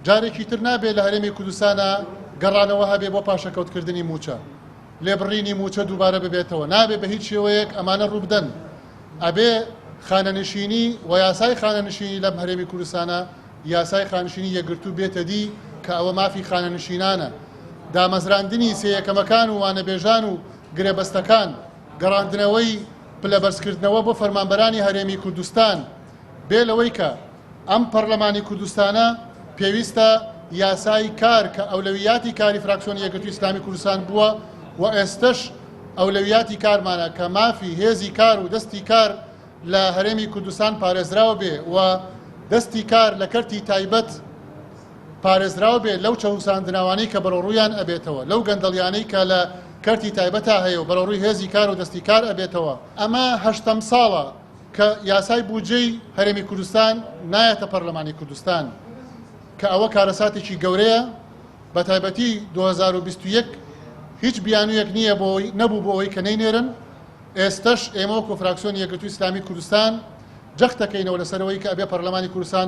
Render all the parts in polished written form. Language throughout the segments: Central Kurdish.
جارێکی تر نابێ لە هەرێمی کوردستانا گەڕانەوە هەبێ بۆ پاشەکەوتکردنی مووچە، لێبڕینی مووچە دووبارە ببێتەوە، نابێ بە هیچ شێوەیەک ئەمانە ڕووبدەن، ئەبێ خانەنشینی و یاسای خانەنشینی لەم هەرێمی کوردستانا یاسای خانشینی یەکگرتوو بێتە دی کە ئەوە مافی خانەنشینانە، دامەزراندنی سێ یەکەمەکان و وانەبێژان و گرێبەستەکان، گەڕاندنەوەی پلەبەرزکردنەوە بۆ فەرمانبەرانی هەرێمی کوردستان، بێ لەوەی کە ئەم پەڕلەمانی کوردستانە پێویستە یاسای کار کە ئەولەویاتی کاری فراکسیۆنی یەکگرتووی ئیسلامی کوردستان بووە و ئێستەش ئەولەویاتی کارمانە کە مافی هێزی کار و دەستی کار لە هەرێمی کوردستان پارێزراو بێ و دەستی کار لە کەرتی تایبەت پارێزراو بێ لەو چەوساندنەوانەی کە بەرەوڕوویان ئەبێتەوە، لەو گەندەڵیانەی کە لە کەرتی تایبەتا هەیە و بەرەوڕووی هێزی کار و دەستی کار ئەبێتەوە. ئەمە هەشتەم ساڵە کە یاسای بودجەی هەرێمی کوردستان نایەتە پەرلەمانی کوردستان کە ئەوە کارەساتێکی گەورەیە بە تایبەتی 2021 هیچ بیانوویەک نییە بۆ نەبوو بۆ ئەوەی کە نەینێرن ئێستەش ئێمە وەکو فراکسیۆنی یەکگرتووی ئیسلامی کوردستان جەخت دەکەینەوە لەسەر ئەوەی کە ئەبێ پەرلەمانی کوردستان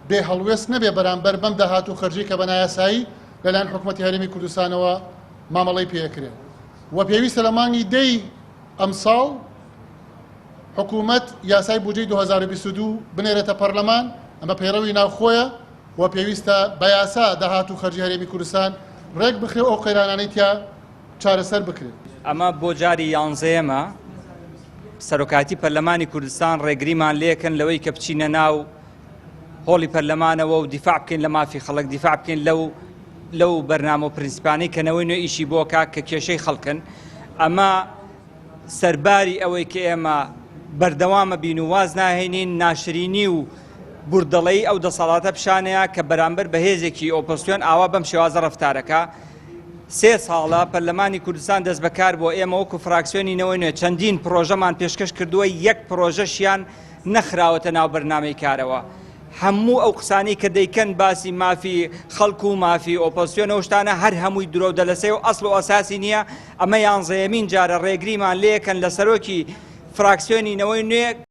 بێ هەڵوێست نەبێ بەرامبەر بەم داهات و خەرجی کە بە نایاسایی لەلایەن حکومەتی هەرێمی کوردستانەوە مامەڵەی پێکرێ و پێویستە لە مانگی دەی ئەمساڵ حکومەت یاسای بودجەی 2022 بنێرێتە پەرلەمان، ئەمە پەیڕەوی ناوخۆیە و پێویستە بە یاسا داهات و خەرجی هەرێمی کوردستان ڕێک بخرێ و ئەو قەیرانانەی تیا چارەسەر بکرێت. ئەمە بۆ جاری یانزەیەمە سەرۆکایەتی پەرلەمانی کوردستان ڕێگریمان لێکەن لەوەی کە بچینە ناو هۆڵی پەرلەمانەوە و دیفاع بکەین لە مافی خەڵک دیفاع بکەین لەو لەو بەرنامە و پرنسیپانەی کە نەوەی نوێ ئیشی بۆکە کە کێشەی خەڵکن ئەمە سەرباری ئەوەی کە ئێمە بەردەوامە بین و واز ناهێنین ناشرینی و بوردەڵەی ئەو دەسەڵاتە پیشانەیە کە بەرامبەر بە هێزێکی ئۆپۆزسیۆن ئاوا بەم شێوازە ڕەفتارەکە سێ ساڵە پەرلەمانی کوردستان دەست بەکار بۆ ئێمە وەکو فراکسیۆنی نەوەی نوێ چەندین پرۆژەمان پێشکەش کردووە یەک پرۆژەشیان نەخراوەتە ناو بەرنامەی کارەوە. هەموو ئەو قسانەی کە دەیکەن باسی مافی خەڵک و مافی ئۆپۆزسیۆن و شتانە هەر هەمووی درۆ و دەلەسەیە و ئەسڵ و ئەساسی نییە ئەمە یانزەیەمین جارە ڕێگریمان لێکەن لە سەرۆکی فراکسیۆنی نەوەی نوێ.